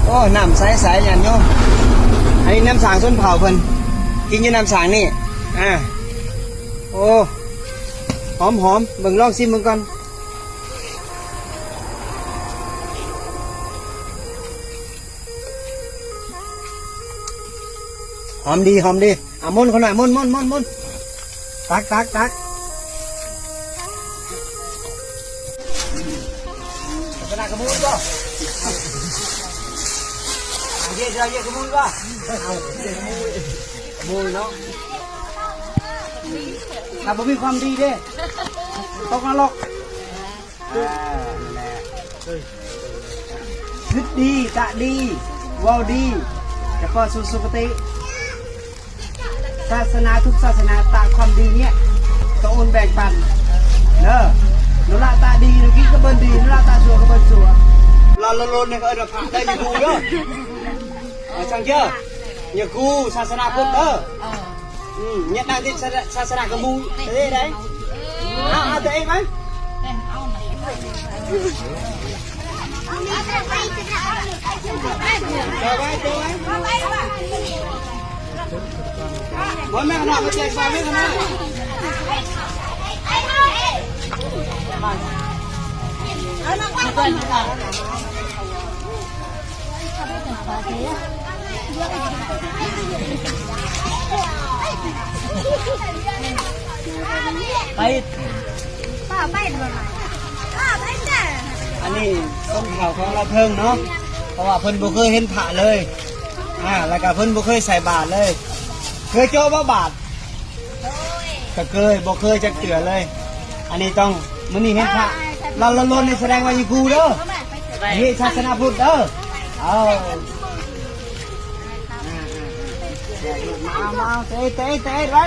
ໂອ້ ນ້ຳໃສໆ ຍາດໂຍມ. ອັນນີ້ນ້ຳສາງຊົນເຜົ່າເພິ່ນ ກິນຢູ່ນ້ຳສາງນີ້. ອາ ໂອ້ ຫອມໆ ເບິ່ງ ລອງຊິມເບິ່ງກ່ອນ. ຫອມດີ ຫອມດີ. ອ່ະ ມົນເຂົາໜ້ອຍ ມົນ ມົນ ມົນ ມົນ. ຕັກ ຕັກ ຕັກ. ສາສະໜາກະມູນບໍ່? ເຮັດ ເຮັດກະມູນບໍ່? ເອົາ ເຮັດກະມູນ ກະມູນເນາະ. ຖ້າບໍ່ມີຄວາມດີເດ້ ຕົກນະລົກ. ອ່າ ນັ້ນແຫຼະ. ຄິດດີ ຕະດີ ເວົ້າດີ ຈະເປີດສູ່ສຸຄະຕິ. ສາສະໜາທຸກສາສະໜາຕະຄວາມດີເນຍ ກະໂອນແບ່ງປັນເດີ. ນຸລະຕະດີ ນຸກິດກະເບິ່ນດີ ນຸລະຕະຊົ່ວກະເບິ່ນຊົ່ວ. ລະລະລົນນີ້ກະເອີ້ນວ່າພະໄດ້ ຢ່າກູເດີ. ເອີ ສັງເກດ ຢ່າກູສາສະໜາພຸດເດີ. ເອີ ອືມ ເນຍ ນັ່ງຕິດສາສະໜາກະໝູເດ້ໄດ. ເອົາ ເອົາຕົວເອງໄປ. ໄປ ອັນນີ້ຊົນເຜົ່າຂອງລາວເທິງເນາະ ເພາະວ່າເພິ່ນບໍ່ເຄີຍເຫັນພະເລີຍ ອາ ແລ້ວກະເພິ່ນບໍ່ເຄີຍໃສ່ບາດເລີຍ. ເຄີຍໂຈະບໍ່ບາດ? ກະເຄີຍ ບໍ່ເຄີຍຈັກເທື່ອເລີຍ. ອັນນີ້ຕ້ອງ ມື້ນີ້ເຫັນພະ ລະລະລົນນີ້ສະແດງວ່າຢູ່ກູເດີ. ອັນນີ້ສາສະໜາພຸດເດີ. ເອົາ ມາ ມາ ເຕະ ເຕະ ເຕະໄວ້.